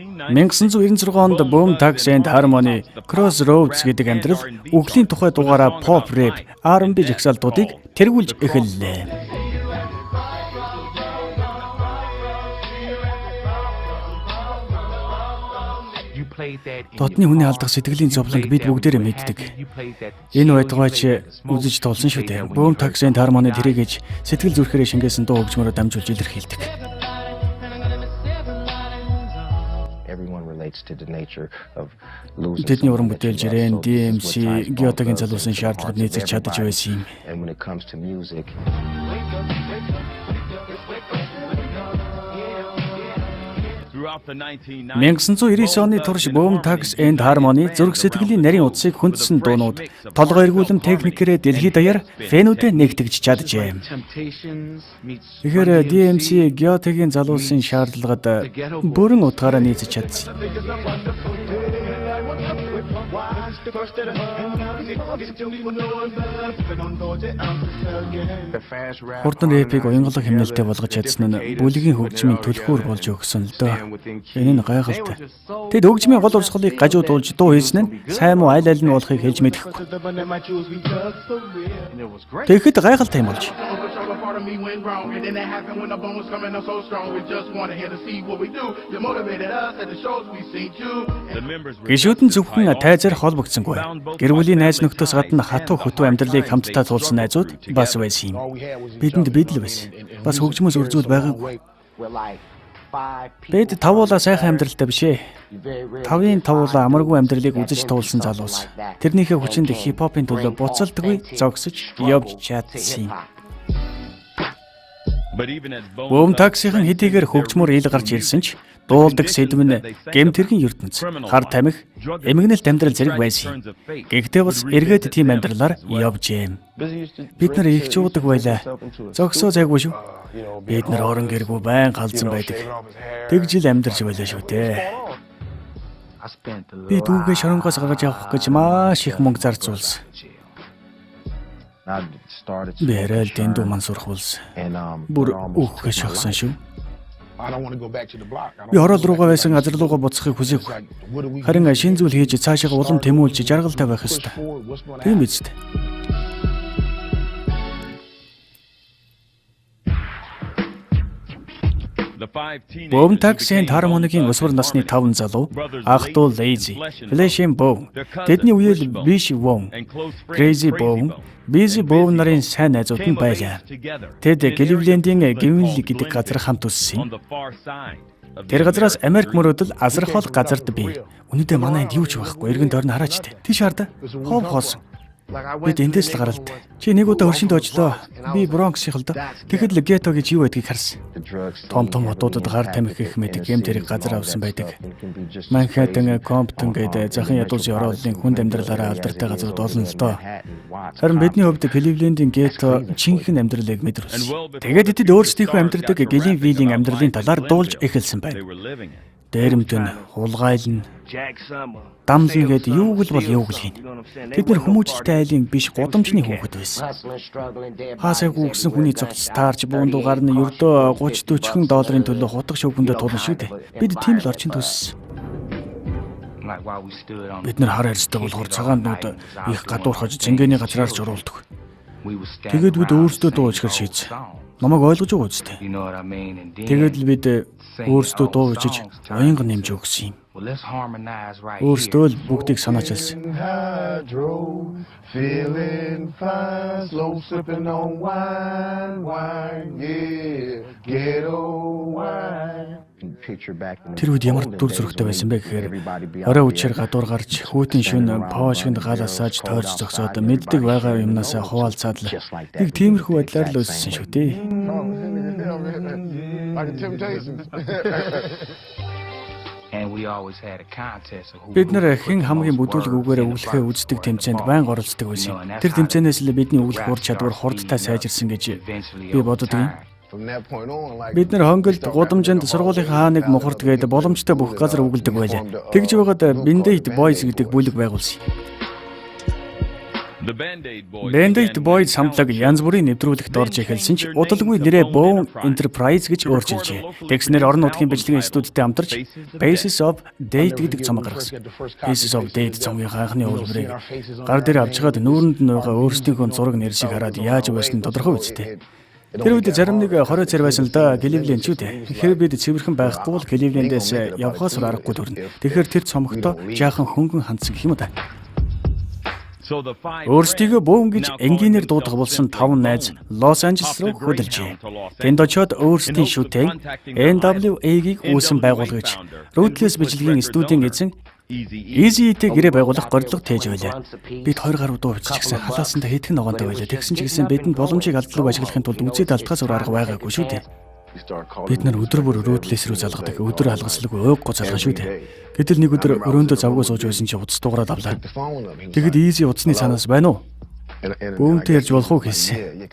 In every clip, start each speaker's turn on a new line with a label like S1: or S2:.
S1: 1996 онд Boom Tax and Harmony Crossroads гэдэг амьдрал үхлийн тухай дугаараа pop rap, R&B жагсаалтуудыг тэргүүлж эхэллээ. Дотны хүний алдах сэтгэлийн зовлонг бид бүгдээрээ мэддэг. Энэ байтугай ч үзэж туулсан шүү дээ. Boom Tax and Harmony тэрийгэж сэтгэл зүрхээрээ шингээсэн дуу хөгжмөөрөө дамжуулж илэрхийлдэг. Тэдний уран бүтээл Жирен, DMC, Гётогийн залуусын шаардлагад нийцэж чадаж байсан юм. 1999 оны турш Boom Tax and Harmony зүрх сэтгэлийн нарийн утсыг хүндсэн дуунууд толгой эргүүлэм техникээрээ дэлхийд даяар фэнүүдэд нэгтгэж чаджээ. Тэгэхээр DMC Гётегийн залуусын шаардлагад бүрэн утгаараа нийцэж чадсан. Хурдан рэпийг уянгалах хэмнэлтэд болгож чадсан нь бүлгийн хөгжмийн түлхүүр болж өгсөн л дөө. Энэ нь гайхалтай. Тэд хөгжмийн гол урсгалыг гажуудуулж дуу хийсэн нь сайн муу аль аль нь болохыг хэлж мэдэхгүй. Тэгэхэд гайхалтай юм болж. Гишүүд нь зөвхөн тайзаар холбогдсонгүй. Гэр бүлийн найз нөхдөс гадна хатуу хөтүү амьдралыг хамтдаа туулсан найзууд бас байсан юм. Бидэнд бид л байсан. Бас хөгжмөөс өөр зүйл байгаагүй. Бид тавуулаа сайхан амьдралтай биш ээ. Тавын тавуулаа амаргүй амьдралыг үзэж туулсан залуус. Тэрнийхээ хүчинд хипхопын төлөө буцалтгүй зогсож явж чадсан юм. Бөөм таксийн хэдийгээр хөгжмөр ил гарч ирсэн ч дуулдаг сэдэв нь гэмтэргийн ертөнц, хар тамхи, эмгэнэлт амьдрал зэрэг байсан юм. Гэхдээ бас эргээд тийм амьдралаар явжээ. Бид нар их чуудаг байлаа. Зогсоо зайгүй шүү. Бид нар орон гэргүй байн галзсан байдаг. Тэгж л амьдарч байлаа шүү дээ. Би дүүгээ шоронгоос гаргаж явах гэж маш их мөнгө зарцуулсан. Би арай л дэндүү мансуурах болсон. Бүр өөхгөө шахсан шүү. Би хороол руугаа байсан газар руугаа буцахыг хүсээгүй. Харин шин зүйл хийж цаашаа улам тэмүүлж жаргалтай байх ёстой. Тийм биз дээ. Boom Tax-ийн Harmony-гийн өсвөр насны 5 залуу ах дүү Lazy, Flash-ийн Bone, тэдний үеэл Bish Wong, Crazy Bone, Busy Bone нарын сайн найзууд нь байлаа. Тэд Cleveland-ийн Гимнл гэдэг газар хамт өссөн юм. Тэр газраас Америк мөрөөдөл азрах хол газарт бий. Үнэндээ манай энд юу ч байхгүй. Эргэн тойрон хараач тэ. Тийш хардаа. Хов хоосон. Бид эндээс л гаралтай. Чи нэг удаа хөршинд очлоо. Би Бронксийн л доо. Тэгэхэд л гетто гэж юу байдгийг харсан. Том том хотуудад гар тамхи гэх мэт гэм тэрэг газар авсан байдаг. Манхэттен, Комптон гэдэг захын ядуусын орооллын хүнд амьдралаараа алдартай газрууд олон л доо. Харин бидний хувьд Кливлендийн гетто жинхэнэ амьдралыг мэдрүүлсэн. Тэгээд тэд өөрсдийнхөө амьдрдаг Гленвиллийн амьдралын талаар дуулж эхэлсэн байна. Дээрэмдэн, хулгайлна, дамлна гэд юуг л бол юуг л хийнэ. Тэд нэр хүмүүжлтэй айлын биш гудамжны хүүхэд байсан. Хаасайгүй өгсөн хүний цогц таарч буундуу гарна ердөө 30 40 долларын төлөө хутга шөвгөндөө тулна шүү дээ. Бид тийм л орчин төссөн. Бид нар хар арьстай болохоор цагаанууд их гадуурхаж цэнгэний газраар ч оруулдаг. Тэгээд бид өөрсдөө дуу ичихэр шийдсэн. Намайг ойлгож байгаа үстэй. Тэгээд л бид өөрсдөө дуу бичиж уянга нэмж өгсөн юм. Өөрсдөө л бүгдийг санаачилсан. Тэр үед ямар дүр зурагтай байсан бэ гэхээр орой үчээр гадуур гарч хүүтэн шөнө поошинд галаасааж тойрч зогсоод мэддэг байгаа юмнасаа хуваалцаад л нэг тиймэрхүү байдлаар л өссөн шүү дээ. Бид нар хэн хамгийн бүдүүлэг үгээрээ өглөхөө үздэг тэмцээнд байнга оролцдог байсан юм. Тэр тэмцээнээс л бидний өглөх ур чадвар хурдтай сайжирсан гэж би боддог юм. Бид нар хонголд гудамжинд сургуулийнхаа хааныг мухарт гээд боломжтой бүх газар өглөдөг байлаа. Тэгж байгаад Band-Aid Boys гэдэг бүлэг байгуулсан юм. Band-Aid Boys хамтлаг янз бүрийн нэвтрүүлэгт орж эхэлсэн ч удалгүй нэрээ Bone Enterprise гэж өөрчилжээ. Тэгснээр орон нутгийн бичлэгийн студидтэй хамтарч Basis of Date гэдэг цомог гаргасан. Basis of Date цомгийн анхны хувилбарыг гар дээр авчгаад нүүрэнд нь байгаа өөрсдийнхөө зураг нэрсийг хараад яаж байсан нь тодорхой үстэй. Тэр үед зарим нэг 20 цэр байсан л да, Кливленд ч үү дээ. Хэрэг бид цэвэрхэн байхгүй бол Кливлендээс явхаас аргагүй төрнө. Тэгэхээр тэр цомогтоо жаахан хөнгөн хандсан гэх юм да. Өөрсдийгөө Бөөн гэж энгийнээр дуудах болсон таван найз Лос Анжелес руу хөдөлжээ. Тэнд очиод өөрсдийн шүтээн NWA-гийг үүсэн байгуулагч Ruthless бичлэгийн студийн эзэн Eazy-E-тэй гэрээ байгуулах горилго тээж байлаа. Бид 20 гаруй дуу биччихсэн, халаасандаа хэдхэн ногоонтой байлаа. Тэгсэн ч гэсэн бидэнд боломжийг алдлаг ашиглахын тулд үзээд алдахаас өөр арга байгаагүй шүү дээ. Бид нар өдөр бүр Ruthless рүү залгадаг. Өдөр алгаслаг уйггүй залгана шүү дээ. Гэтэл нэг өдөр өрөөндөө завгүй сууж байсан чи утас дуугараад авлаа. Тэгэд Eazy утасны цаанаас байна уу? Бөөнтэй ярьж болох уу гэсэн.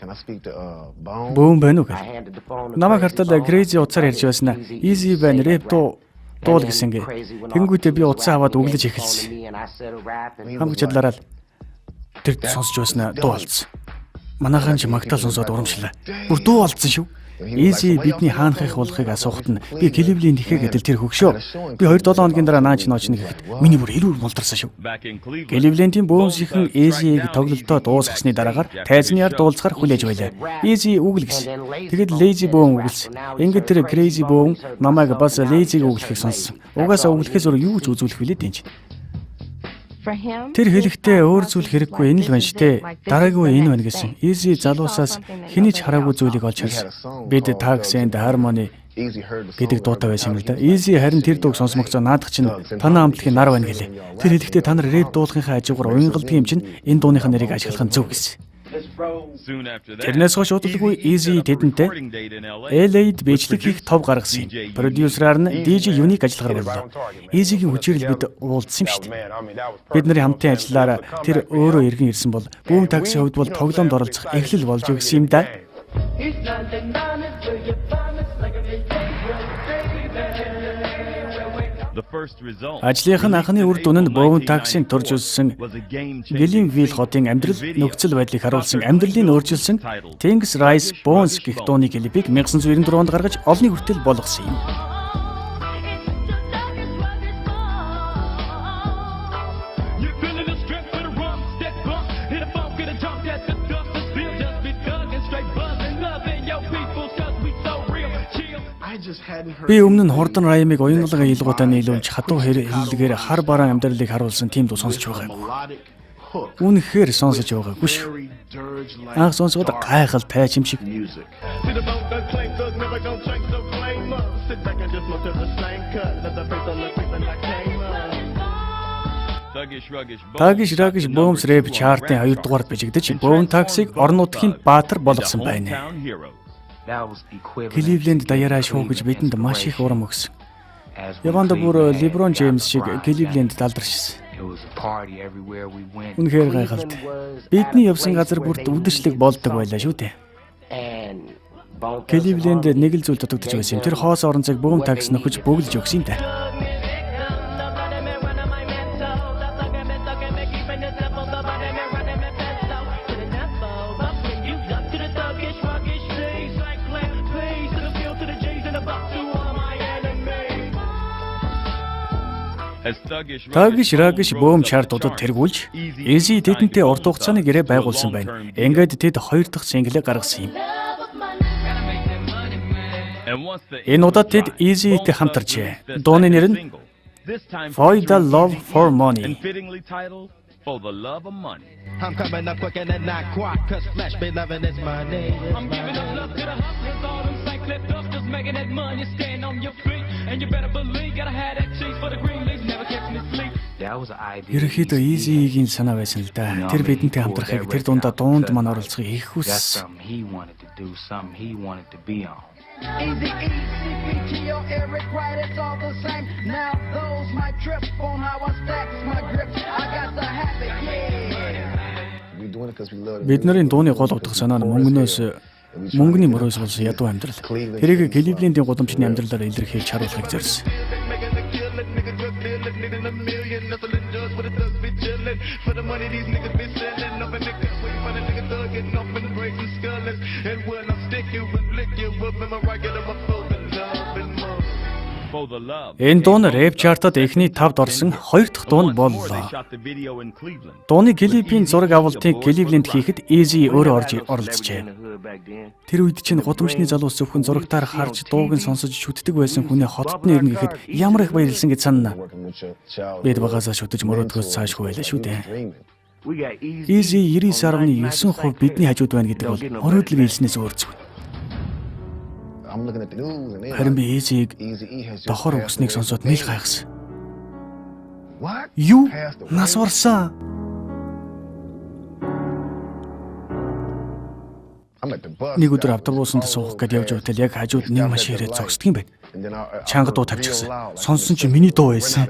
S1: Бөөн байна уу гэх. Намайг хартал Crazy утсаар ярьж байсан. Eazy байна, рэп дуу дуул гэсэн гэ. Тэнгүүтээ би утсаа аваад өглөж эхэлсэн. Хамаг чадлаараа л тэр сонсож байсан дуу алдсан. Манайхан ч магтаал сонсоод урамшлаа. Бүр дуу алдсан шүү. Eazy бидний хаанах их болохыг асуухад нь би Кливленд ихэ гэдэл тэр хөгшөө. Би 2-7 хоногийн дараа наач ноочно гэхэд миний бүр эрүүр мултарсан шүү. Кливлендийн бөөмсийнхэн Eazy-г тоглолтоо дуусгасны дараагаар тайзны ард уулзахаар хүлээж байлаа. Eazy үгэл гэсэн. Тэгэд Lazy Bone үгэлсэн. Ингээд тэр Crazy Bone намайг бас Lazy-г үглэхийг сонссон. Угаасаа үглэхээс өөр юу ч үзүүлэх вүлээ дэнч. Тэр хэлэхдээ өөр зүйл хэрэггүй, энэ л байна штэ. Дараагийн үе энэ байна гэсэн. Eazy залуусаас хэний ч хараагүй зүйлийг олж харсан. Бид Thugs and Harmony гэдэг дуутай байсан юм л да. Eazy харин тэр дууг сонсомогцоо наадах чинь танай хамтлагийн нар байна гэлээ. Тэр хэлэхдээ та нар рэп дуулахынхаа хажуугаар уянгалдаг юм чинь энэ дууныхаа нэрийг ашиглах нь зөв гэсэн. Тэрнээс хойш удалгүй Eazy тэдэнтэй LA-д бичлэг хийх тов гаргасан юм. Продюсераар нь DJ Unique ажиллахаар боллоо. Eazy-гийн хүчээр л бид уулзсан юм шүү дээ. Бид нарын хамтын ажиллаар тэр өөрөө эргэн ирсэн бол Boom Taxi хувьд бол тоглоомд оролцох эхлэл болж өгсөн юм да. Ажлынх нь анхны үр дүн нь Boom Taxi-н төрж өссөн Гленвилл хотын амьдрал нөхцөл байдлыг харуулсан амьдралын өөрчилсөн Things Rise Bones гэх дууны клипийг 1994 онд гаргаж олонний хүртэл болгосон юм. Би өмнө нь хурдан раймыг уянгалан аялгуудаа нийлүүлж хатуу хэллэгээр хар бараан амьдралыг харуулсан тийм дуу сонсч байгаагүй. Үнэхээр сонсож байгаагүй шүү. Анх сонсоход гайхалтай юм шиг. Thuggish Ruggish Bones Rap чартын 2 дугаард бичигдэж, Boom Taxi-г орон нутгийн баатар болгосон байна. Кливленд даяараа шүүгэж бидэнд маш их урам өгсөн. Яванда бүр LeBron James шиг Кливленд далдаршсан. Үнэхээр гайхалтай. Бидний явсан газар бүрт үдшилэг болдог байлаа шүү дээ. Кливленд нэг л зүйл дутагдаж байсан юм. Тэр хоос орон зайг Boom Taxi нөхөж бөглөж өгсөн юм да. Thuggish Ruggish Boom чартуудад тэргүүлж, Eazy тэдэнтэй урт хугацааны гэрээ байгуулсан байна. Ингээд тэд хоёр дахь синглээ гаргасан юм. Энэ удаад тэд Eazy-тэй хамтарчээ. Дууны нэр нь For the Love for Money.
S2: I'm coming up quick and then not quite, cause flesh be loving is money.
S3: I'm giving up love to the hustlers, all them cyclic dusters, making that money, stand on your feet, and you better believe, gotta have that cheese for the green leaves, never catch me sleep.
S1: Ерөнхийдөө Eazy-гийн санаа байсан л да. Тэр бидэнтэй хамтрахыг, тэр дундаа дуунд мань оролцохыг их хүссэн.
S4: Easy E, CPT or Eric Wright, it's all the same. Now those might trip on how I stacks my grips. I got the habit, yeah.
S1: Бид нарын дууны гол утга санаа нь мөнгөнөөс мөнгөний мөрөөс болсон ядуу амьдрал. Тэрийг Кливлендийн гудамжны амьдралаар илэрхийлж харуулахыг зорьсон.
S5: chillin'. For the money these niggas been selling. Up in the cut, wait for the nigga thuggin'. Up in the braids and scullin'. And when I'm sticking with licking, whipping my right, get up my phone and love and more.
S1: Энэ дуу нь рэп чартад эхний тавд орсон хоёр дахь дуу нь боллоо. Дууны клипийн зураг авалтыг Кливленд хийхэд Eazy өөрөө орж оролцжээ. Тэр үед чинь гудамжны залуус зөвхөн зурагтаар харж дууг нь сонсож шүтдэг байсан хүний хотод нь ирнэ гэхэд ямар их баярлсан гэж санана. Бид багасаа шүтэж мөрөөдгөөс цаашгүй байлаа шүү дээ. Eazy 99.9% бидний хажууд байна гэдэг бол мөрөөдөл биелснээс өөр зүйл. Харин би Eazy-г дохор өгснийг сонсоод нэл гайхсан. Юу? Нас барсан. Нэг өдөр автобусанд суух гээд явж байтал яг хажууд нэг машин ирээд зогсдог юм байна. Чанга дуу тавьчихсан. Сонсон чи миний дуу байсан.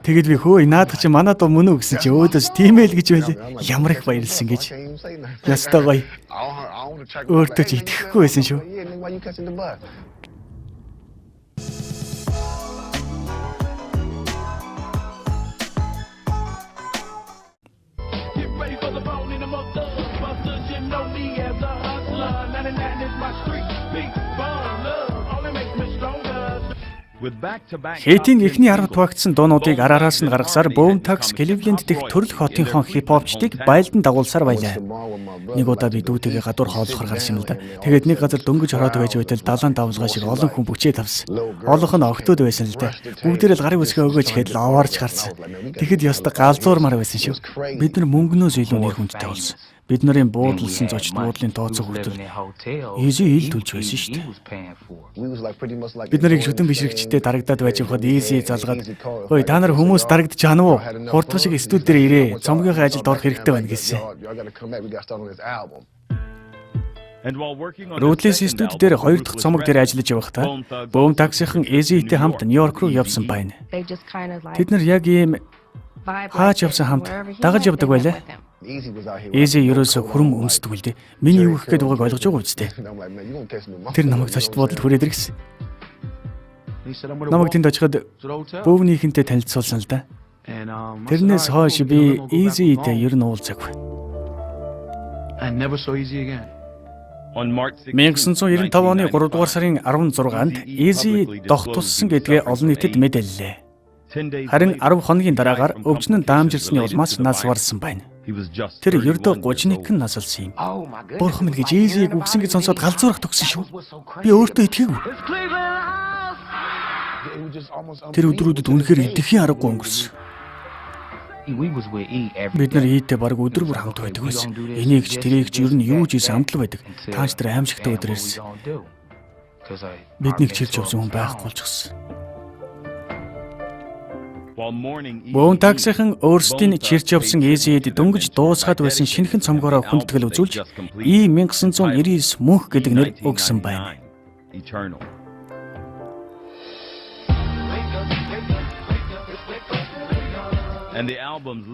S1: Тэгээд би хөөе наадах чи манай дуу мөн үү гэсэн чи өөдөөс тийм ээ л гэж байлээ. Ямар их баярлсан гэж. Ястай гоё. Өөртөө ч итгэхгүй байсан шүү.
S3: Get ready for the bone in the mother. Busters, you know me as a hustler. 99 is my street. Beat, bone, love. Only makes me stronger.
S1: Хейтийн эхний 10 багтсан дуунуудыг ар араас нь гаргасаар Bone Thugs Cleveland дэх төрөлх хотынхон хипхопчдыг байлдан дагуулсаар байлаа. Нэг удаа би дүүтэйгээ гадуур хооллохоор гарсан юм л да. Тэгээд нэг газар дөнгөж ороод байж байтал далайн давлгаа шиг олон хүн бүчээ тавсан. Олонх нь огтуд байсан л да. Бүгдээрээ л гарын үсгээ өгөөч гэхэд л овоорч гарсан. Тэгэхэд ёстой галзуурмаар байсан шүү. Бид нар мөнгнөөс илүү нэр хүндтэй болсон. Бид нарын буудалсан зочд буудлын тооцоо хүртэл Eazy ил төлж байсан шүү дээ. Бид нарыг шүтэн бишрэгчтэй дарагдаад байж байхад Eazy залгаад "Ой та нар хүмүүс дарагдаж чана уу? Хурдхан шиг студ дээр ирээ. Цомгийнхаа ажилд орох хэрэгтэй байна" гэсэн. Ruthless студ дээр хоёр дахь цомог дээр ажиллаж явахдаа Bone Thugs-ийн Eazy-тэй хамт Нью-Йорк руу явсан байна. Тэд нар яг ийм хаач явсан хамт дагаж явдаг байлаа. Eazy ерөөсөө хүрм өмсдөг л дээ. Миний юу гэх гээд байгааг ойлгож байгаа үстэй. Тэр намайг зочд буудалд хүрээд ирсэн. Намайг тэнд очиход бөөвнийхэнтэй танилцуулсан л да. Тэрнээс хойш би Eazy-тэй ер нь уулзаагүй. 1995 оны 3 дугаар сарын 16-нд Eazy дох туссан гэдгээ олон нийтэд мэдээллээ. Харин 10 хоногийн дараагаар өвчин нь даамжирсны улмаас нас барсан байна. Тэр ердөө 31 нас алсан юм. Бурхан минь гэж Eazy-г үгсэн гэж сонсоод галзуурах төгсөн шүү. Би өөртөө итгээгүй. Тэр өдрүүдэд үнэхээр идэхийн аргагүй өнгөрсөн. Бид нар ийдээ баг өдөр бүр хамт байдаг байсан. Энийг ч тэрийг ч ер нь юу ч хийсэн амтлал байдаг. Тааж тэр аимшигтай өдөр ирсэн. Биднийг чирч явсан хүн байхгүй болчихсон. Bone Thugs-ийн өөрсдийн чирч явсан Eazy-д дөнгөж дуусгаад байсан шинэхэн цомгоороо хүндэтгэл үзүүлж E 1999 мөнх гэдэг нэр өгсөн байна.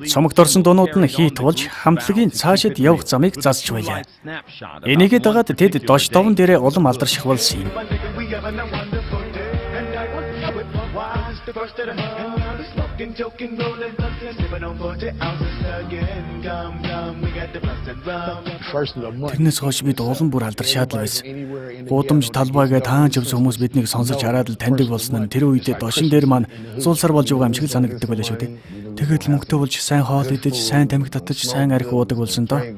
S1: Цомогт орсон дуунууд нь хит болж хамтлагийн цаашид явах замыг засч байлаа. Энийгээ дагаад тэд Дош Довн дээрээ улам алдарших болсон юм. Тэрнээс хойш бид улам бүр алдаршаад л байсан. Гудамж талбай гээд хаан ч явсан хүмүүс биднийг сонсож хараад л таньдаг болсон нь тэр үедээ дошин дээр маань зулсар болж байгаа юм шиг л санагддаг байлаа шүү дээ. Тэгээд л мөнгөтэй болж сайн хоол идэж, сайн тамхи татаж, сайн архи уудаг болсон доо.
S6: And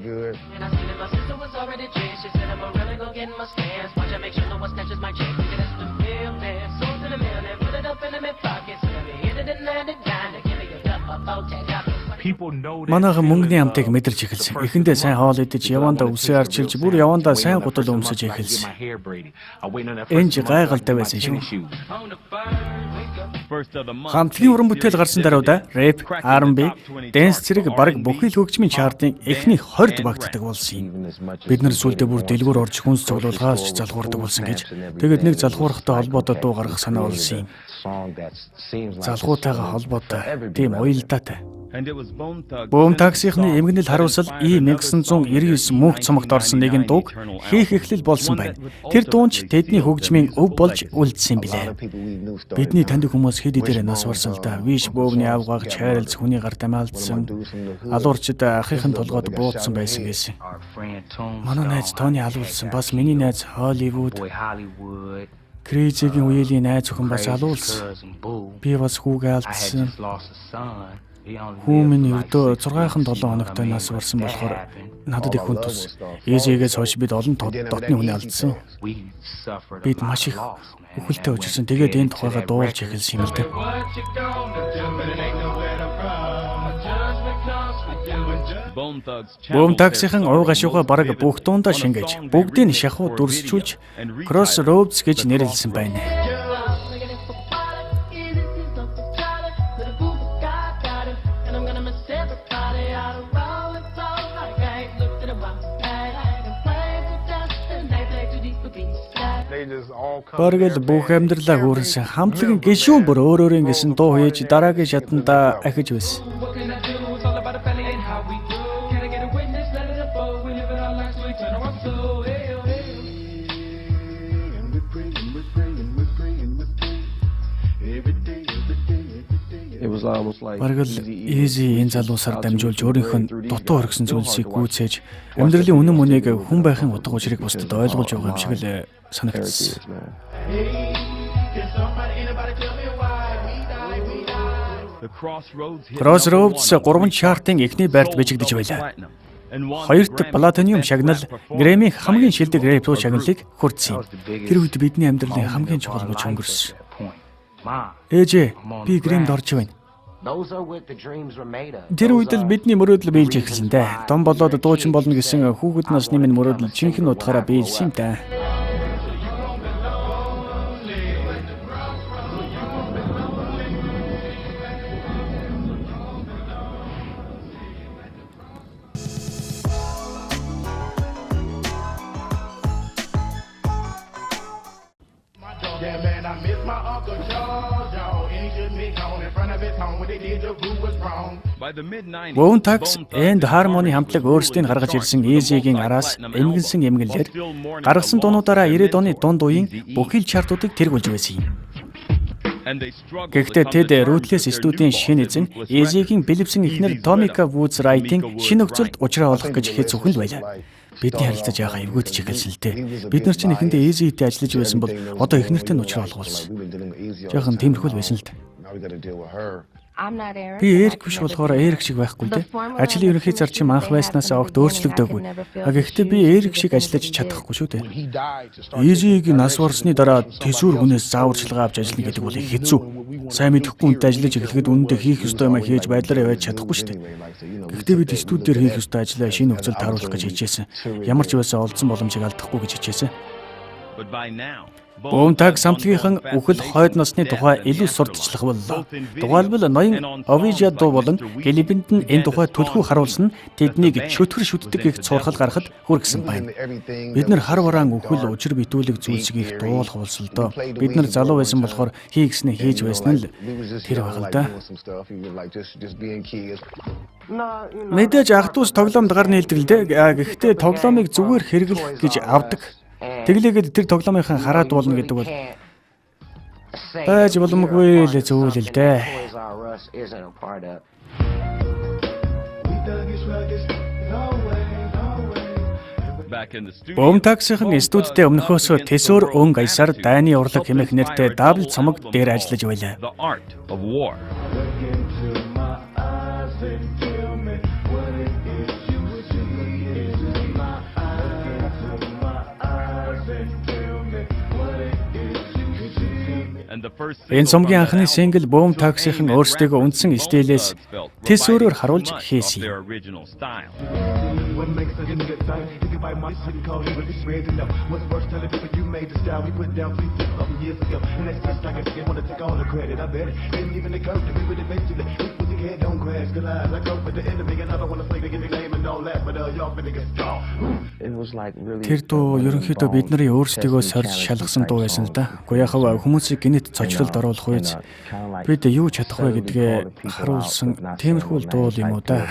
S6: I seen that my sister was already changed. She said, I'm really go get my stance. Watch I make sure no one snatches my chick. Nigga, that's the real man. Sold to the mail and put it up in the mid pockets. Let me hit it in 99 to give me a cup of 40 dollars.
S1: Манайхан мөнгөний амтыг мэдэрч эхэлсэн. Эхэндээ сайн хоол идэж, явандаа үсээ арчилж, бүр явандаа сайн гутал өмсөж эхэлсэн. Энэ ч гайхалтай байсан шүү. Хамтлагийн уран бүтээл гарсан даруйда рэп, R&B, дэнс зэрэг бараг бүхий л хөгжмийн чартын эхний 20-д багтдаг болсон юм. Бид нар сүүлдээ бүр дэлгүүр орж хүнс цуглуулгаас ч залгуурдаг болсон гэж. Тэгээд нэг залгуурахтай холбоотой дуу гаргах санаа болсон юм. Залгуутайгаа холбоотой, тийм уялдаатай. Bone Thugs-ийнхны эмгэнэл харуулсал E1999 мөнх цомогт орсон нэгэн дууг хийх эхлэл болсон байна. Тэр дуун ч тэдний хөгжмийн өв болж үлдсэн билээ. Бидний таньдаг хүмүүс хэд хэдээр нас барсан л да. Wishbone-ы авгаг Чарльз хүний гар дамаалдсан. Алуурчид ахын толгойд буудсан байсан гэсэн. Манай найз Тони алуулсан. Бас миний найз Hollywood, Crazy-гийн үеэлийн найз охин бас алуулсан. Би бас хүүгээ алдсан. Хүү минь ердөө 6-7 хоногтой нас барсан болохоор надад их хүн тус. Eazy-гээс хойш бид олон дотны хүний алдсан. Бид маш их үхэлтэй учирсан. Тэгээд энэ тухайга дуулж эхэлсэн юм л дээ. Bone Thugs-ийн ууг ашууга бараг бүх дуундаа шингээж, бүгдийг шахуу дүрсжүүлж Crossroads гэж нэрлэсэн байна. Бараг л бүх амьдралаа хүүрнсэн хамтлагийн гишүүн бүр өөр өөрийн гэсэн дуу хийж дараагийн шатанда ахиж байсан. Бараг л Eazy энэ залуусаар дамжуулж өөрийнх нь дутуу орхисон зүйлсийг гүйцээж амьдралын үнэн мөнийг хүн байхын утга учирыг бусдад ойлгуулж байгаа юм шиг л санагдсан. Crossroads 3 чартын эхний байрт бичигдэж байлаа. Хоёрт Platinum шагнал Грэмми хамгийн шилдэг рэп дуу шагналыг хүртсэн юм. Тэр үед бидний амьдралын хамгийн чухал мөч өнгөрсөн. Ээжээ, би Грэмд орж байна. Тэр үед л бидний мөрөөдөл биелж эхэлсэн дээ. Том болоод дуучин болно гэсэн хүүхэд насны минь мөрөөдөл жинхэнэ утгаараа биелсэн юм да.
S3: Yeah, man, I miss my Uncle Charles, y'all. And he should be gone in front of his home. What they did to Boo was wrong.
S1: Bone Thugs and Harmony хамтлаг өөрсдийг гаргаж ирсэн Eazy-гийн араас эмгэнсэн эмгэнлэр гаргасан дуунуудаараа 90-ад оны дунд үеийн бүхий л чартуудыг тэргүүлж байсан юм. Гэхдээ тэд Ruthless студийн шинэ эзэн Eazy-гийн бэлэвсэн эхнэр Tomika Woods Wright-ийн шинэ нөхцөлд учраа олох гэж хэцүүхэн л байлаа. Бидний харилцаж яхаа эвгүйдэж эхэлсэн л дээ. Бид нар чинь эхэндээ Eazy-тэй ажиллаж байсан бол одоо эхнэртэй нь учраа олгуулсан. Жаахан тиймэрхүү л байсан л дээ. Би Эрик биш болохоор Эрик шиг байхгүй дээ. Ажлын ерөнхий зарчим анх байснаас огт өөрчлөгдөөгүй. А гэхдээ би Эрик шиг ажиллаж чадахгүй шүү дээ. Eazy-г нас барсны дараа төсвөр хүнээс зааварчилгаа авч ажиллана гэдэг бол их хэцүү. Сайн мэдэхгүй хүнтэй ажиллаж эхлэхэд үнэндээ хийх ёстой юмаа хийж байдлаараа явж чадахгүй шүү дээ. Гэхдээ бид студи дээр хийх ёстой ажлаа шинэ нөхцөлд харуулах гэж хичээсэн. Ямар ч байсан олдсон боломжийг алдахгүй гэж хичээсэн. Bone Thugs хамтлагийнхан үхэл хойд насны тухай илүү сурталчлах боллоо. Тухайлбал ноён Овижа дуу болон Гэлибэнд нь энэ тухай түлхүү харуулсан нь тэднийг чөтгөр шүтдэг гэх цуурхал гарахад хүргэсэн байна. Бид нар хар бараан үхэл учир битүүлэг зүйлсийг их дуулах болсон л доо. Бид нар залуу байсан болохоор хий гэснээ хийж байсан нь л тэр байх л да. Мэдээж ах дүүс тоглоомд гар нийлдэг л дээ. Гэхдээ тоглоомыг зүгээр хэрэглэх гэж авдаг. Тэглээгээд тэр тоглоомынхан хараад болно гэдэг бол байж боломгүй л зүйл л дээ. Bone Thugs-ийн студидээ өмнөхөөсөө төсөөр өнгө аясаар дайны урлаг хэмээх нэртэй дабл цомог дээр ажиллаж байлаа. Энэ цомгийн анхны сингл Bone Thugs-ийн өөрсдийгөө үндсэн стилээс тэс өөрөөр харуулж хийсэн юм. Тэр дуу ерөнхийдөө бидний өөрсдийгөө сорж шалгасан дуу байсан л да. Гэхдээ яг хүмүүсийг гэнэт цочролд оруулах үед бид юу чадах вэ гэдгээ харуулсан тийм тиймэрхүү л дуу юм уу да.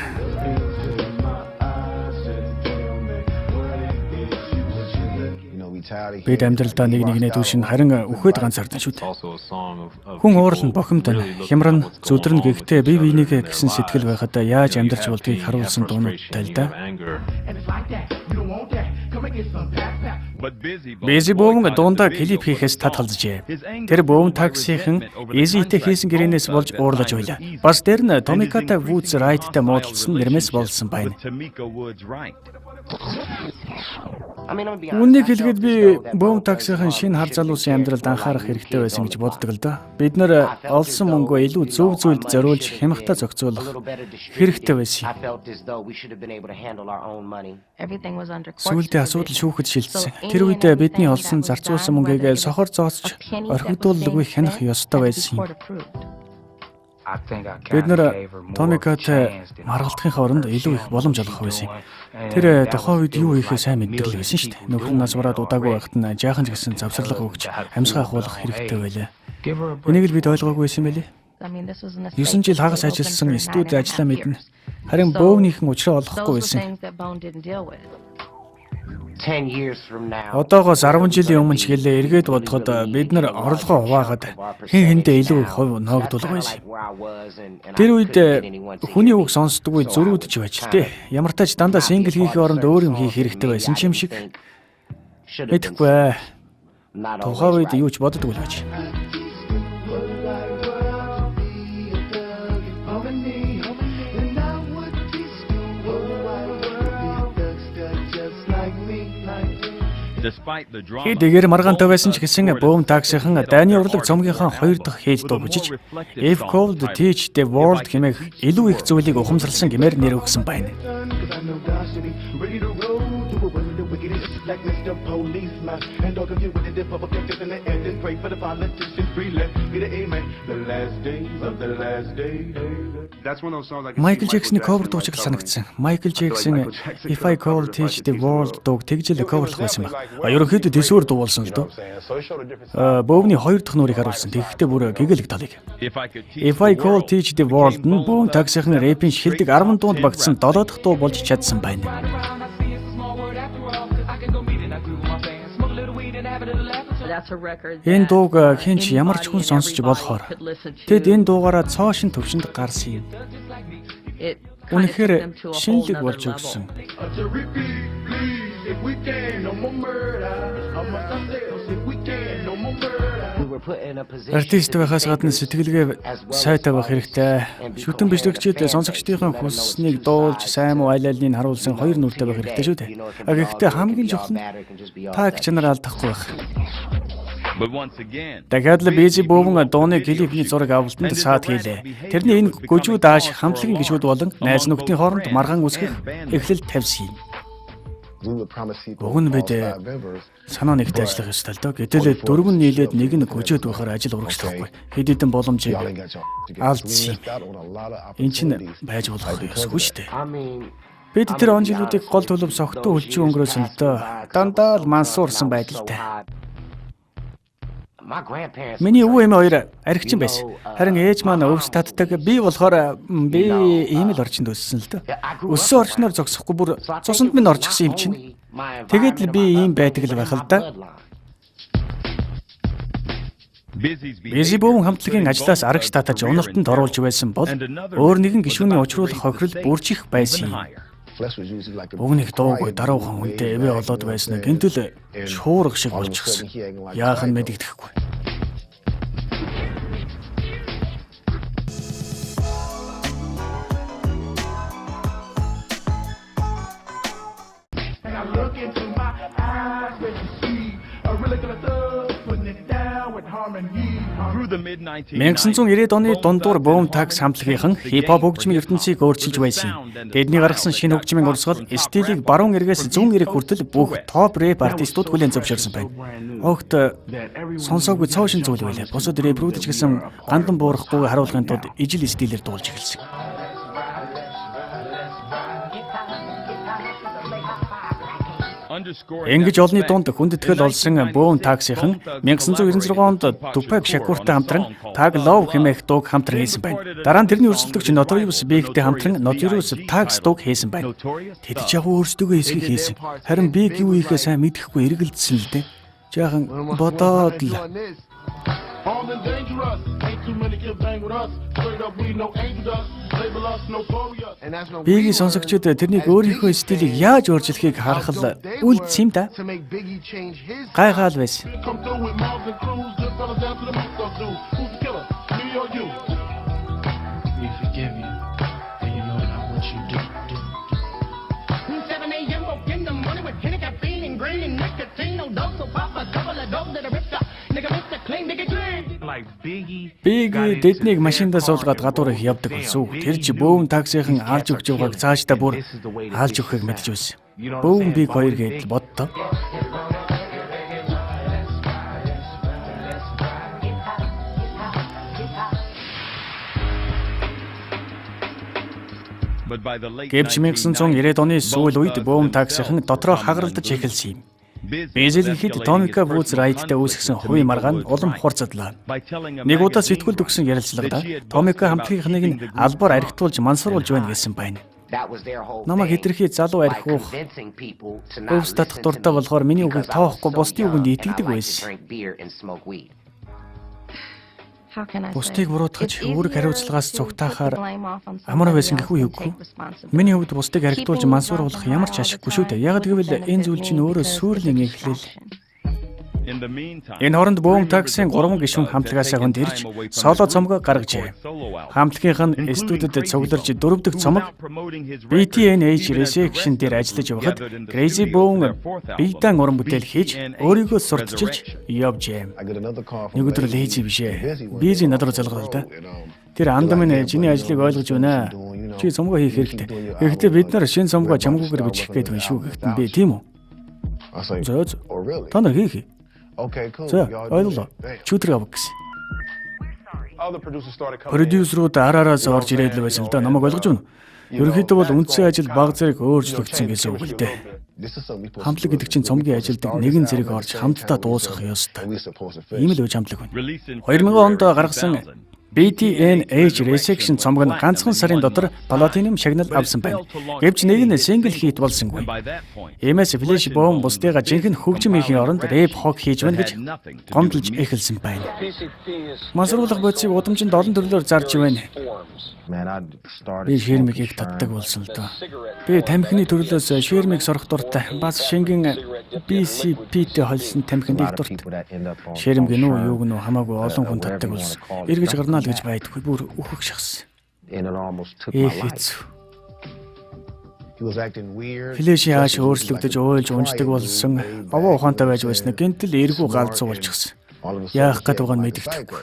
S1: Бид амьдралдаа нэг нэгнээ дүүшин харин үхээд ганцаардан шүү дээ. Хүн уурлан бохимдон, хямран, зүдрэн гэхдээ бие биенийгээ гэсэн сэтгэл байхад яаж амьдарч болдгийг харуулсан дуунуудтай л да. Busy Bone дуундаа клип хийхээс татгалзжээ. Тэр Bone Taxi-хэн Easy-тэй хийсэн гэрээнээс болж уурлаж байлаа. Бас дээр нь Tomikata Woods Wright-тай муудалцсан нэрмээс болсон байна. Үүнийг хэлэхэд би Bone Taxi-хэн шинэ хар залуусын амьдралд анхаарах хэрэгтэй байсан гэж боддог л доо. Бид нэр олсон мөнгөө илүү зөв зүйлд зориулж хямхтаа зохицуулах хэрэгтэй байсан юм. Сүүлдээ асуудал шүүхэд шилжсэн. Тэр үед бидний олсон зарцуулсан мөнгийг сохор зооцож орхигдуулалгүй хянах ёстой байсан юм. Бид нэр Томикатай маргалдахын оронд илүү их боломж олгох байсан юм. Тэр тухайн үед юу хийхээ сайн мэддэг л байсан шүү дээ. Нөхөр нь нас бараад удаагүй байхад нь жаахан ч гэсэн завсарлага өгч амьсгаа ахуулах хэрэгтэй байлаа. Энийг л бид ойлгоогүй байсан байлээ. 9 жил хагас ажилласан студи ажлаа мэднэ. Харин бөөвнийхэн учраа олохгүй байсан. Одоогоос 10 жилийн өмнө ч гэлээ эргээд бодоход бид нар орлогоо хуваагаад хэн хэндээ илүү их хувь ноогдуулах байсан юм. Тэр үед хүний үг сонсдоггүй зөрүүдж байж л дээ. Ямар тач дандаа сингл хийхин оронд өөр юм хийх хэрэгтэй байсан ч юм шиг. Мэдэхгүй. Тухайн үед юу ч боддоггүй л байж. Хэдийгээр маргаантай байсан ч гэсэн Boom Taxi-хан дайны урлаг цомгийнхаа хоёр дахь хэл дуу бичиж If Cold Teach the World хэмээх илүү их зүйлийг ухамсарласан гэмээр нэр өгсөн байна. Майкл Джексоны cover дуу шиг л санагдсан. Майкл Джексон If I Could Teach the World дууг тэгж л cover лох байсан баг. А ерөнхийдөө төсвөр дуу болсон л доо. Бөөвний хоёр дахь нүрийг харуулсан. Тэгэхдээ бүр гэгээлэг талыг. If I Could Teach the World нь Бөөн таксийн рэпийн шилдэг 10 дуунд багтсан 7 дахь дуу болж чадсан байна. Энэ дууг хэн ч ямар ч хүн сонсч болохоор тэд энэ дуугаараа цоо шин төвшөнд гарсан юм. Үнэхээр шинэлэг болж өгсөн. Артист байхаас гадна сэтгэлгээ сайтай байх хэрэгтэй. Шүтэн бичлэгчид сонсогчдын хүсснийг дуулж, сайн муу аль альнийг харуулсан хоёр нүртэй байх хэрэгтэй шүү дээ. А гэхдээ хамгийн чухал нь та чанар алдахгүй байх. Дахиад л Busy Бөөвөн дууны клипний зураг авалтанд саад хийлээ. Тэрний энэ гүжүү дааш хамтлагийн гишүүд болон найз нөхдийн хооронд маргаан үсгэх эхлэл тавьсан юм. Уг нь бид санаа нэгтэй ажиллах ёстой л доо. Гэтэл дөрвөн нийлээд нэг нь гүжээд байхаар ажил урагшлахгүй. Хэд хэдэн боломжийг алдсан юм. Энэ чинь байж болох ёсгүй шүү дээ. Бид тэр он жилүүдийг гол төлөв согтуу хөлчийн өнгөрөөсөн л доо. Дандаа л мансуурсан байдалтай. Миний өвөө эмээ хоёр архичин байсан. Харин ээж маань өвс татдаг. Би болохоор би ийм л орчинд өссөн л дөө. Өссөн орчноор зогсохгүй бүр цуснд минь орчихсон юм чинь. Тэгээд л би ийм байдаг л байх л да. Busy Бөөвөн хамтлагийн ажлаас арагш татаж уналтанд оруулж байсан бол өөр нэгэн гишүүний учруулах хохирол бүржих байсан юм. Уг нэг дуугүй даруухан хүнтэй эвээ олоод байснаа гинтэл шуурга шиг болчихсон. Яах нь мэдэгдэхгүй. 1990-ад оны дундуур Boom Tax хамтлагийнхан хип-хоп хөгжмийн ертөнцийг өөрчилж байсан юм. Тэдний гаргасан шинэ хөгжмийн урсгал стилийг баруун эргээс зүүн эрэг хүртэл бүх топ рэп артистууд хүлээн зөвшөөрсөн байна. Огт сонсоогүй цоо шин зүйл байлаа. Бусад рэпрүүд ч гэсэн гандан буурахгүй харуулахын тулд ижил стилээр дуулж эхэлсэн. Ингэж олонний дунд хүндэтгэл олсон Bone Thugs-ийнхан 1996 онд Tupac Shakur-тай хамтран Thug Love хэмээх дууг хамтран хийсэн байна. Дараа нь тэрний өрсөлдөгч Notorious Big-тэй хамтран Notorious Thugs дууг хийсэн байна. Тэд ч яг өөрсдөө хэсгийг хийсэн. Харин Big юу хийхээ сайн мэдэхгүй эргэлдсэн л дээ. Жаахан бодоод л
S3: All and dangerous. Ain't too many can bang with us. Straight up, we no angel dust. Label us notorious.
S1: Big-ийн сонсогчид тэрнийг өөрийнхөө стилийг яаж өөрчлөхийг харах л үлдсэн юм да. Гайхаал байсан.
S3: Come through with mobs and crews. Good fellas down to the mouth do. Who's the killer? Me or you?
S6: We forgive you, and you know not what you do. Do, do.
S7: 7 a.m. woke in the morning with Henny, caffeine, and green and nicotine. No dope, so pop a couple of dope that I ripped up. Nigga, Mr. Clean, nigga, clean.
S1: Big тэднийг машиндаа суулгаад гадуур их явдаг болсон. Тэр ч Bone Thugs-ийнхан алж өгч байгааг цаашдаа бүр алж өгөхийг мэдэж байсан. Бөөн Big хоёр гэдэл боддоо. Гэвч 1990-ад оны сүүл үед Bone Thugs-ийнхан дотроо хагаралдаж эхэлсэн юм. Безэл гэхэд Томика Вудс Райттай үүсгэсэн хувийн маргаан улам хурцадлаа. Нэг удаа сэтгүүлд өгсөн ярилцлагада Томика хамтлагийнхныг нь албаар архитуулж мансууруулж байна гэсэн байна. Намайг хэтэрхий залуу архи уух, өвс татах дуртай болохоор миний үгийг тоохгүй бусдын үгэнд итгэдэг байсан. Бусдыг буруутгаж үүрэг хариуцлагаас цугтаахаар амар байсан гэх үү юугүй. Миний хувьд бусдыг архитуулж мансууруулах ямар ч ашиггүй шүү дээ. Яг гэвэл энэ зүйл чинь өөрөө сүрлийн эхлэл. Энэ хооронд Bone Thugs-ын 3 гишүүн хамтлагаасаа хүнд ирж соло цомгоо гаргажээ. Хамтлагийнх нь студид цугларч дөрөв дэх цомог BTNH Resection дээр ажиллаж байхад Crazy Bone биедан уран бүтээл хийж өөрийгөө сурталчилж явжээ. Нэг өдөр Lazy биш ээ. Busy над руу залгалаа л да. Тэр анд минь чиний ажлыг ойлгож байна. Чи цомгоо хийх хэрэгтэй. Гэхдээ бид нар шинэ цомгоо чамгүйгээр бичих гээд байна шүү гэхэд нь би тийм үү? Зөө зөө. Та нар хийх. За ойлголоо. Чүүтрэг ав гэсэн. Продюсерүүд ар араас орж ирээд л байсан л да. Намайг ойлгож байна уу? Ерөнхийдөө бол үндсэн ажил баг зэрэг өөрчлөгдсөн гэсэн үг л дээ. Хамтлаг гэдэг чинь цомгийн ажилдаг нэгэн зэрэг орж хамтдаа дуусгах ёстой. Ийм л үеж хамтлаг байна. 2000 онд гаргасан BTNH Resection цомог нь ганцхан сарын дотор платинум шагнал авсан байна. Гэвч нэг нь single hit болсонгүй. Иймээс Flesh Bone бусдыгаа жинхэнэ хөгжим хийхин оронд рэп хог хийж байна гэж гомдолж эхэлсэн байна. Мансууруулах бодисыг удамжинд олон төрлөөр зарж байна. Би ширмэг их татдаг болсон л доо. Би тамхины төрлөөс ширмэг сорох дуртай. Бас шингэн BCP-тэй холсон тамхинд их дуртай. Ширмэг нь үү юуг нь үү хамаагүй олон хүн татдаг болсон. Эргэж гарнаа л гэж байдаггүй. Бүр өөхөх шахсан. Их хэцүү. Флэшийн хааш өөрчлөгдөж уйлж унждаг болсон. Овоо ухаантай байж байснаа гэнтэл эргүү галзуу болчихсон. Яах гээд байгааг нь мэдэгдэхгүй.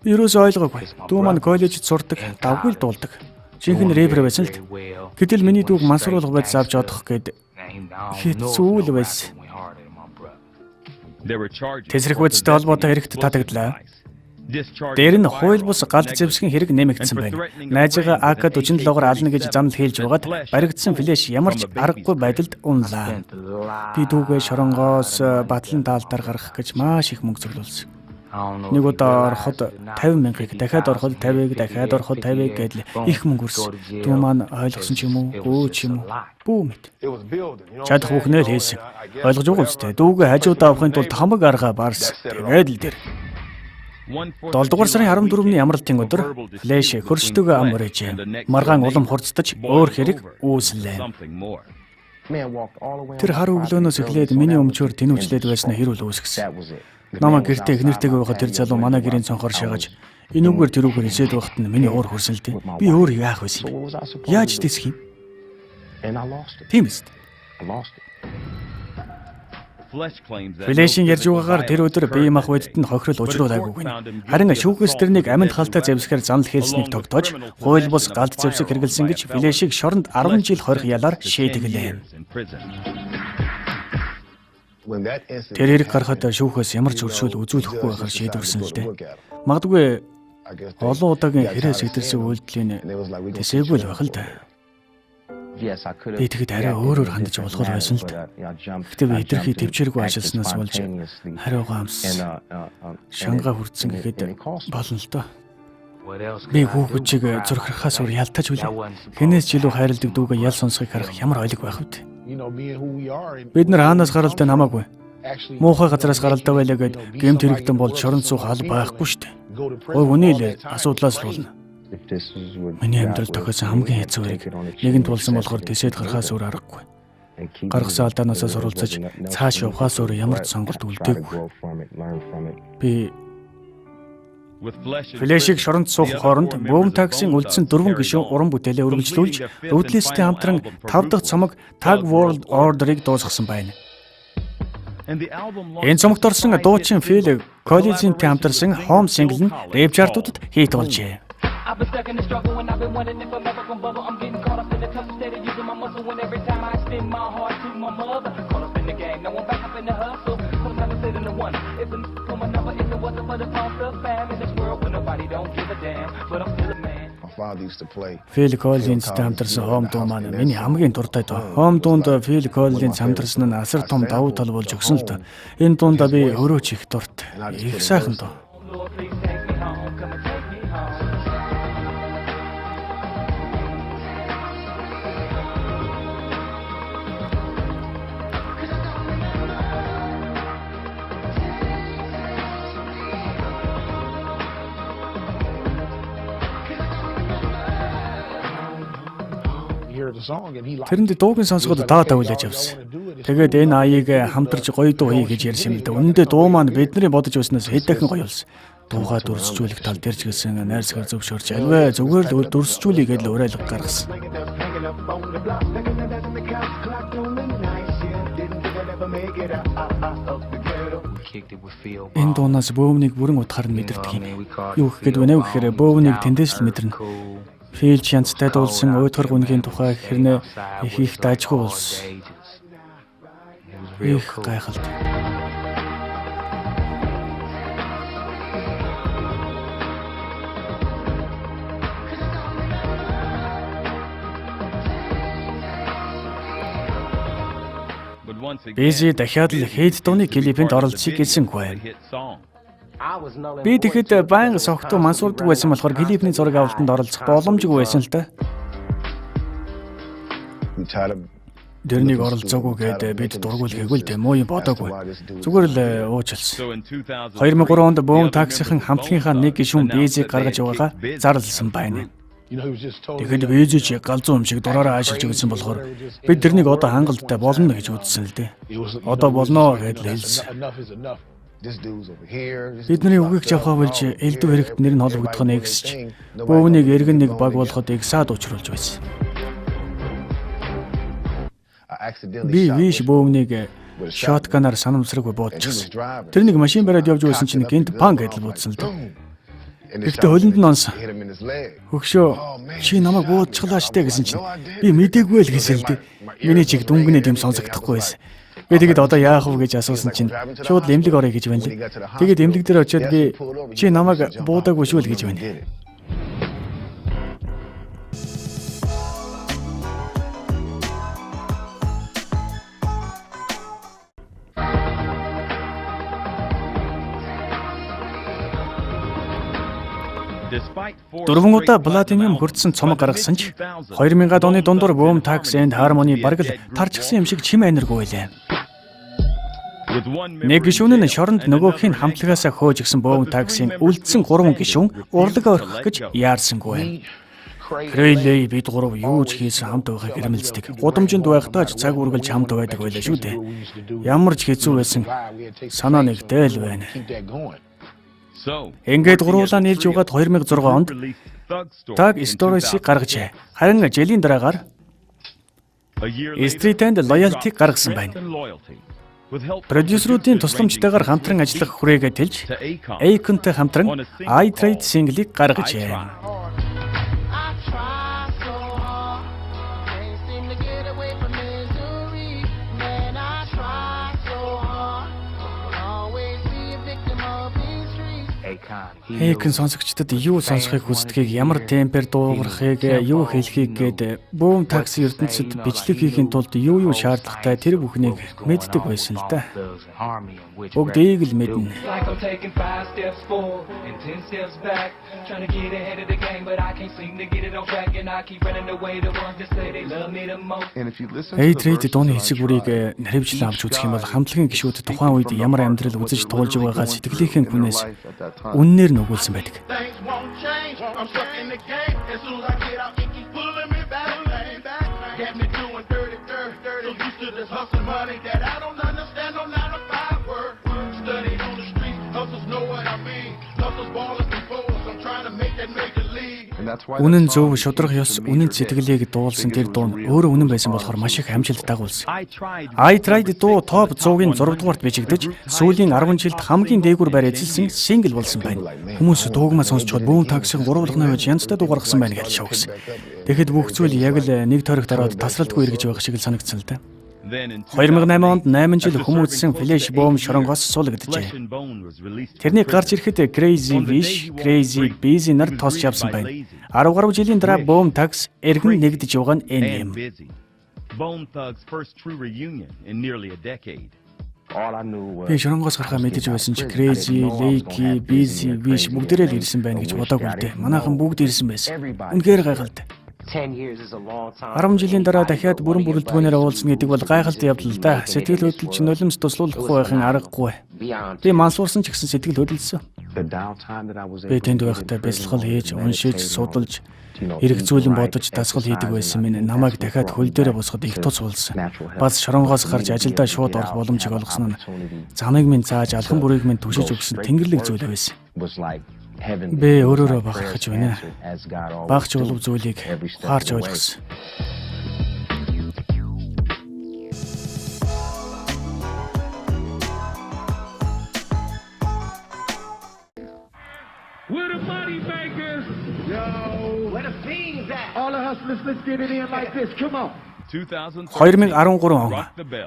S1: Би ерөөсөө ойлгоогүй. Дүү маань коллежид сурдаг, давгүй л дуулдаг. Жинхэнэ рэпер байсан л д. Гэтэл миний дүүг мансууруулах бодис авч одох гээд хэцүү л байсан. Тэсрэх бодистой холбоотой хэрэгт татагдлаа. Дээр нь хууль бус галт зэвсгийн хэрэг нэмэгдсэн байна. Найзыгаа АК-47-оор ална гэж занал хэлж байгаад баригдсан Флэш ямар ч аргагүй байдалд унлаа. Би дүүгээ шоронгоос батлан даалдаар гаргах гэж маш их мөнгө цуглуулсан. Нэг удаа ороход 50 мянгаыг, дахиад ороход 50-ыг, дахиад ороход 50-ыг гэдэл их мөнгө өрсөн. Дүү маань ойлгосон ч юм уу, гөө ч юм уу. Бүү мэд. Чадах бүхнээ л хийсэн. Ойлгож байгаа үстэй. Дүүгээ хажуудаа авахын тулд хамаг аргаа барсан. Тэгээд л дэр. 7 дугаар сарын 14-ний амралтын өдөр Флэш хөрштөгөө ам урээжээ. Маргаан улам хурцдаж өөр хэрэг үүслээ. Тэр хар өглөөнөөс эхлээд миний өмчөөр тэнүүчлээд байснаа хэрүүл үүсгэсэн. Намайг гэртээ эхнэртэйгээ байхад тэр залуу манай гэрийн цонхоор шагааж энүүгээр тэрүүгээр эсээд байхад нь миний уур хүрсэн л дээ. Би өөр яах байсан юм бэ? Яаж тэсэх юм? Тийм үст. Флэшийн ярьж байгаагаар тэр өдөр бие махбодод нь хохирол учруулаагүй гэнэ. Харин шүүхээс тэрнийг амьд халтай зэвсгээр занал хэлснийг тогтоож, хууль бус галт зэвсэг хэрэглэсэн гэж Флэшийг шоронд 10 жил хорих ялаар шийдэглээ. Тэр хэрэг гарахад шүүхээс ямар ч өршөөл үзүүлэхгүй байхаар шийдвэрсэн л дээ. Магадгүй олон удаагийн хэрээс идэрсэн үйлдэлийн тэсээгүй л байх л да. Би тэгэхэд арай өөрөөр хандаж болох байсан л да. Гэхдээ би хэтэрхий төвчээргүй ажилласнаас болж хариугаа амссан. Шангаа хүртсэн гэхэд болно л доо. Би хүүхэд чиг зүрхрахаас өөр ялтаж үлээ. Хэнээс ч илүү хайрладаг дүүгээ ял сонсохыг харах ямар ойлог байх вэ? Бид нар хаанаас гаралтай хамаагүй. Муухай газараас гаралтай байлаа гэд гэмт хэрэгтэн болж шоронд суух алба байхгүй шүү дээ. Гой үний л асуудлаас л болно. Миний амьдрал тохиосон хамгийн хэцүү хэрэг нэгэнт болсон болохоор тэсээд гарахаас өөр аргагүй. Гаргасан алдаанаасаа суралцаж цааш явахаас өөр ямар ч сонголт үлдээгүй. Би Флэшийг шоронд суух хооронд Boom Taxi-ийн үлдсэн 4 гишүүн уран бүтээлээ үргэлжлүүлж Ruthless-тэй хамтран 5 дахь цомог Tag World Order-ыг дуусгасан байна. Энэ цомогт орсон дуучин Phil Collins-тэй хамтарсан Home single нь рэп чартуудад хит болжээ.
S6: I've been stuck in the struggle and I've been wondering if I'm ever gonna bubble. I'm getting caught up in the tussle, steady using my muscle. And every time I extend my heart to my mother, caught up in the game, now I'm back up in the hustle. Sometimes I sit in the wonder if a for my number, if it wasn't for the foster fam in this world where nobody don't give a damn, but I'm still a man.
S1: Phil Collins-тэй хамтарсан Home дуу маань миний хамгийн дуртай дуу. Home дуунд Phil Collins хамтарсан нь асар том давуу тал болж өгсөн л доо. Энэ дуунд би өөрөө ч их дуртай. Их сайхан дуу.
S6: Lord, please take me home, come and take me home.
S1: Тэрэнд дууг нь сонсоход даа давлаж явсан. Тэгээд энэ аяыг хамтарч гоё дуу хий гэж ярьсан юм л да. Үнэндээ дуу маань бидний бодож байснаас хэд дахин гоё болсон. Дуугаа дүрсжүүлэх тал дээр ч гэсэн найрсгаар зөвшөөрч альвэ зүгээр л дүрсжүүлье гэж уриалга гаргасан. Энэ дуунаас бөөмнийг бүрэн утгаар нь мэдэрдэг юм. Юу гэх гээд байна вэ гэхээр бөөмнийг тэндээс л мэдэрнэ. Фил янзтай дуулсан уйдгар гүнхийн тухай хэрнээ их их дажгүй болсон. Их гайхалтай. Бизи дахиад л хейт дууны клипэнд оролцъё гэсэнгүй. Би тэгэхэд байнга согтуу мансуурдаг байсан болохоор клипний зураг авалтанд оролцох боломжгүй байсан л да. Тэрнийг оролцоогүй гээд бид дургуулгээгүй л дээ муу юм бодоогүй. Зүгээр л уучлсан. 2003 онд Boom Taxi-ийн хамтлагийнхаа нэг гишүүн Бизиг гаргаж яваагаа зарласан байна. Тэгэхэд Бизи ч галзуу юм шиг дураараа аашилж өгсөн болохоор бид тэрнийг одоо хангалттай болно гэж үзсэн л дээ. Одоо болно гэдээ л хэлсэн. Бидний үгийг жавхаа болж элдв хэрэгт нэр нь холбогдох нь X ч бөөнийг эргэн нэг баг болоход X-ад учруулж байсан. Би виш бөөмнийг шотганаар санамсаргүй буудчихсан. Тэр нэг машин бариад явж байсан чинь гинт пан гэдэл буудсан л доо. Гэхдээ хөлөнд нь онсон. Хөгшөө чи намайг буудчихлаа штэ гэсэн чинь би мдээгүй л гэсэн л дээ. Миний чиг дүнгнээд юм сонсогдохгүй байсан. Би тэгэд одоо яах вэ гэж асуусан чинь шууд эмнэлэг орё гэж байна лээ. Тэгээд эмнэлэг дээр очиод би чи намайг буудаагүй шүү л гэж байна. Дөрвөн удаа Platinum хүртсэн цомог гаргасан ч 2000-ад оны дундуур Boom Tax and Harmony бараг л тарчихсан юм шиг чим аниргүй байлаа. Нэг гишүүн нь шоронд нөгөөх нь хамтлагаасаа хөөж өгсөн Boom Tax-ийн үлдсэн 3 гишүүн урлаг орхих гэж яарсангүй. Крэлэй бид гурав юу ч хийсэн хамт байхыг хэрмэлздэг. Гудамжинд байхдаа ч цаг үргэлж хамт байдаг байлаа шүү дээ. Ямар ч хэцүү байсан санаа нэгтэй л байна. Ингээд гурвуулаа нийлж угаад 2006 онд Tag Stories-ийг гаргажээ. Харин жилийн дараагаар Street and Loyalty-г гаргасан байна. Продюсеруудын тусламжтайгаар хамтран ажиллах хүрээгээ тэлж Akon-тай хамтран I Trade single-ийг гаргажээ.
S4: I try so hard, can't seem to get away from misery. Man, I try so hard, but will always be a victim of these streets.
S1: Эйкон сонсогчдод юу сонсохыг хүсдгийг, ямар темпээр дуугарахыг, юу хэлхийг гээд Boom Taxi ертөнцид бичлэг хийхин тулд юу юу шаардлагатай тэр бүхнийг мэддэг байсан л да. Бүгдийг л мэднэ.
S3: Like I'm taking 5 steps forward and 10 steps back. Trying to get ahead of the game, but I can't seem to get it on track. And I keep running away the ones that say they love me the most.
S1: A-Trade дууны хэсэг бүрийг наривчлан авч үзэх юм бол хамтлагийн гишүүд тухайн үед ямар амьдрал үзэж туулж байгаагаа сэтгэлийнхээ хүнээс үннээр нь өгүүлсэн байдаг.
S5: Things won't change. I'm stuck in the game. As soon as I get out, it keeps pulling me back. Got me doing dirty, dirty, dirty. So used to this hustling money that I don't understand. No 9 to 5 work. Studied on the streets. Hustlers know what I mean. Hustlers, ballers, and foes. I'm trying to make that major league.
S1: Үнэн зөв, шударга ёс, үнэн сэтгэлийг дуулсан тэр дуу нь өөрөө үнэн байсан болохоор маш их амжилт дагуулсан. I Tried дуу топ 100-ын 6 дугаарт бичигдэж, сүүлийн 10 жилд хамгийн дээгүүр байр эзэлсэн сингл болсон байна. Хүмүүс дуугмаа сонсчод Boom Taxi-ийн гурвалганы байж янзтай дуу гаргасан байна гэж шоугсан. Тэгэхэд бүх зүйл яг л нэг тойрогт ороод тасралтгүй эргэж байх шиг л санагдсан л да. 2008 онд 8 жил хүмүүжсэн Flesh Bone шоронгоос суулгажээ. Тэрнийг гарч ирэхэд Crazy Wish, Crazy Busy нар тосч явсан байна. 10 гаруй жилийн дараа Boom Tax эргэн нэгдэж явгаа нь энэ юм.
S8: Bone Thugs' first true reunion in nearly a decade.
S1: Би шоронгоос гарахаа мэдэж байсан чи Crazy, Lakey, Busy, Wish бүгдээрээ л ирсэн байна гэж бодоогүй л дээ. Манайхан бүгд ирсэн байсан. Үнэхээр гайхалтай. 10 жилийн дараа дахиад бүрэн бүрэлдэхүүнээр уулзна гэдэг бол гайхалтай явдал л да. Сэтгэл хөдлөлч нулимс туслуулахгүй байхын аргагүй. Би мансуурсан ч гэсэн сэтгэл хөдлөлсөн. Би тэнд байхдаа бясалгал хийж, уншиж, судалж, эргцүүлэн бодож дасгал хийдэг байсан минь намайг дахиад хөл дээрээ босгоход их тус болсон. Бас шоронгоос гарч ажилдаа шууд орох боломжийг олгосон нь замыг минь зааж алхам бүрийг минь түшиж өгсөн тэнгэрлэг зүйл байсан. Би өөрөөрөө бахархаж байна. Багч улав зүйлийг ухаарч ойлгосон.
S3: We're the money makers.
S5: Yo.
S7: Where the fiends at?
S5: All the hustlers, let's get it in like this. Come on.
S1: 2013 он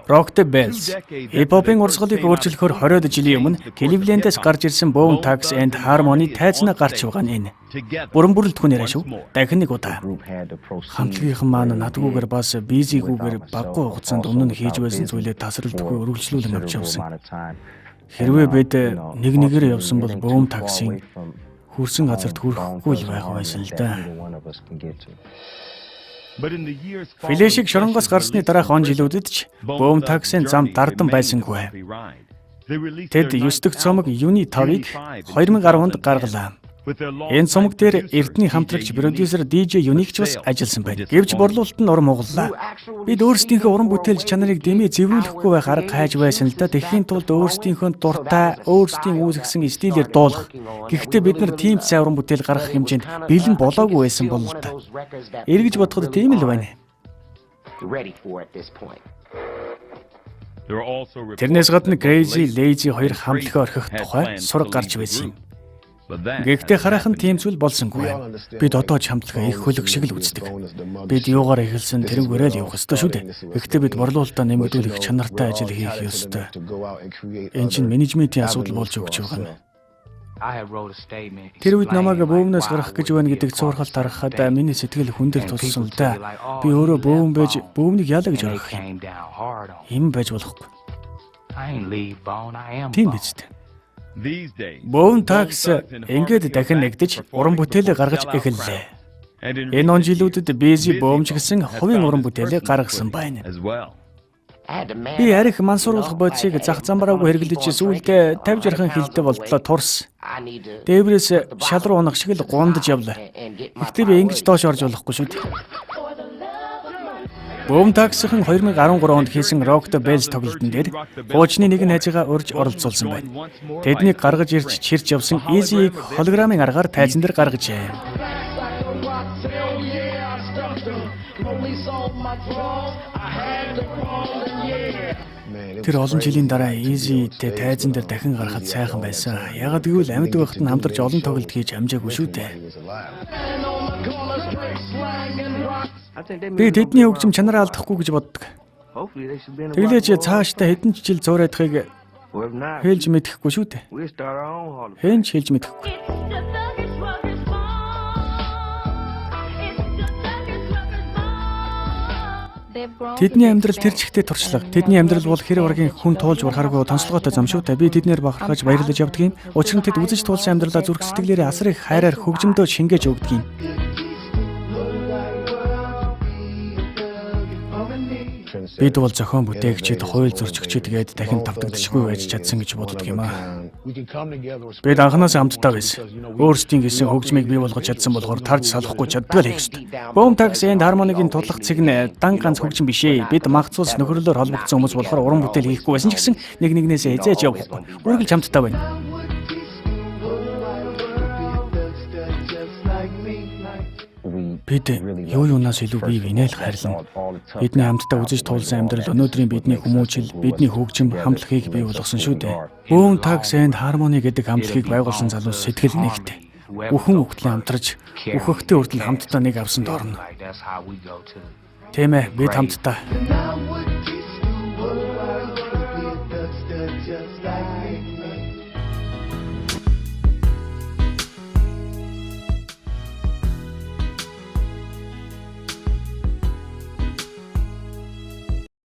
S1: Rock the Bells хип-хопын урсгалыг өөрчлөхөөр 20-од жилийн өмнө Кливлендээс гарч ирсэн Bone Thugs and Harmony тайзнаа гарч байгаа нь энэ. Бүрэн бүрэлдэхүүнээрээ шүү. Дахин нэг удаа. Хамтлагийнхан маань надгүйгээр бас Busy-гүйгээр багагүй хугацаанд өмнө нь хийж байсан зүйлээ тасралтгүй үргэлжлүүлэн авч явсан. Хэрвээ бид нэг нэгээр явсан бол Boom Taxi-ийн хүрсэн газарт хүрэхгүй л байх байсан л да. Флешиг шоронгоос гарсны дараах он жилүүдэд ч Boom Taxi-ийн зам дардан байсангүй. Тэд 9 дэх цомог юуны 5-ыг 2010 онд гаргалаа. Энэ цомог дээр эрдний хамтрагч продюсер DJ Unique ч бас ажилласан байна. Гэвч борлуулалт нь урам хугаллаа. Бид өөрсдийнхөө уран бүтээлч чанарыг дэмий зэврүүлэхгүй байх арга хайж байсан л да. Тэгэхийн тулд өөрсдийнхөө дуртай, өөрсдийн үүсгэсэн стилээр дуулах. Гэхдээ бид нар тийм сайн уран бүтээл гаргах хэмжээнд бэлэн болоогүй байсан бол л да. Эргэж бодоход тийм л байна. Тэрнээс гадна Crazy, Lazy хоёр хамтлагаа орхих тухай сураг гарч байсан юм. Гэхдээ хараахан тийм зүйл болсонгүй. Бид одоо ч хамтлагаа их хөлөг шиг л үздэг. Бид юугаар эхэлсэн тэрнгээрээ л явах ёстой шүү дээ. Гэхдээ бид борлуулалтаа нэмэгдүүлэх чанартай ажил хийх ёстой. Энэ чинь менежментийн асуудал болж өгч байгаа юм. Тэр үед намайг бөөмнөөс гарах гэж байна гэдэг цуурхал тарахад миний сэтгэл хүндэл туссан л да. Би өөрөө бөөм байж бөөмнийг ялаа гэж орхих юм. Юм байж болохгүй. Тийм биз дээ. Bone Thugs ингээд дахин нэгдэж уран бүтээлээ гаргаж эхэллээ. Энэ он жилүүдэд Busy Bone ч гэсэн хувийн уран бүтээлээ гаргасан байна. Би арх мансууруулах бодисыг зах замбараагүй хэрэглэж сүүлдээ 50 60 хилдэ болтлоо турс. Дээврээс шал руу унах шиг л гундаж явлаа. Гэхдээ би ингэж доош орж болохгүй шүү дээ. Boom Taxi-ийн 2013 онд хийсэн Rock the Bells тоглолтын дээр хуучны нэгэн найзыгаа урьж оролцуулсан байна. Тэднийг гаргаж ирж чирч явсан Easy-ийг холограмын аргаар тайзан дээр гаргажээ.
S4: Like a rock, hell yeah, I stuffed them. Police on my drawers, I had to crawl and yeah.
S1: Тэр олон жилийн дараа Easy-тэй тайзан дээр дахин гарахад сайхан байсан. Ягаад гэвэл амьд байхад нь хамтарч олон тоглолт хийж амжаагүй шүү дээ.
S4: And on the corners, drink slang and rocks.
S1: Би тэдний хөгжим чанараа алдахгүй гэж боддог. Тэглээж цаашдаа хэдэн ч жил зуурайдахыг Хэлж мэдэхгүй шүү дээ. Хэн ч хэлж мэдэхгүй. Тэдний амьдрал тэр чигтээ туршлага. Тэдний амьдрал бол хэр ургийн хүн туулж барахааргүй тонцлогоотой зам шүү дээ. Би тэднээр бахархаж баярлаж явдаг юм. Учир нь тэд үзэж туулсан амьдралаа зүрх сэтгэлээрээ асар их хайраар хөгжмөдөө шингээж өгдөг юм. Бид бол зохион бүтээгчид, хууль зөрчигчид гээд дахин тавтагдчихгүй байж чадсан гэж боддог юм аа. Бид анханасаа хамтдаа байсан. Өөрсдийн гэсэн хөгжмийг бий болгож чадсан болохоор тарж салахгүй чаддгаа л хийх ёстой. Bone Thugs and Harmony-гийн тулах цэг нь дан ганц хөгжим биш ээ. Бид магцуус нөхөрлөөр холбогдсон хүмүүс болохоор уран бүтээл хийхгүй байсан ч гэсэн нэг нэгнээсээ хязгаарч явахгүй. Үргэлж хамтдаа байна. Бид юу юунаас илүү бие биенээ л хайрлана. Бидний хамтдаа үзэж туулсан амьдрал өнөөдрийн бидний хүмүүжил, бидний хөгжим, хамтлагийг бий болгосон шүү дээ. Bone Thugs and Harmony гэдэг хамтлагийг байгуулсан залуус сэтгэл нэгт. Үхэн үхтлэн хамтарч, үхэхтэй хүртэл хамтдаа нэг авсанд орно. Тийм ээ, бид хамтдаа.
S2: And I would teach the world to be a thugster just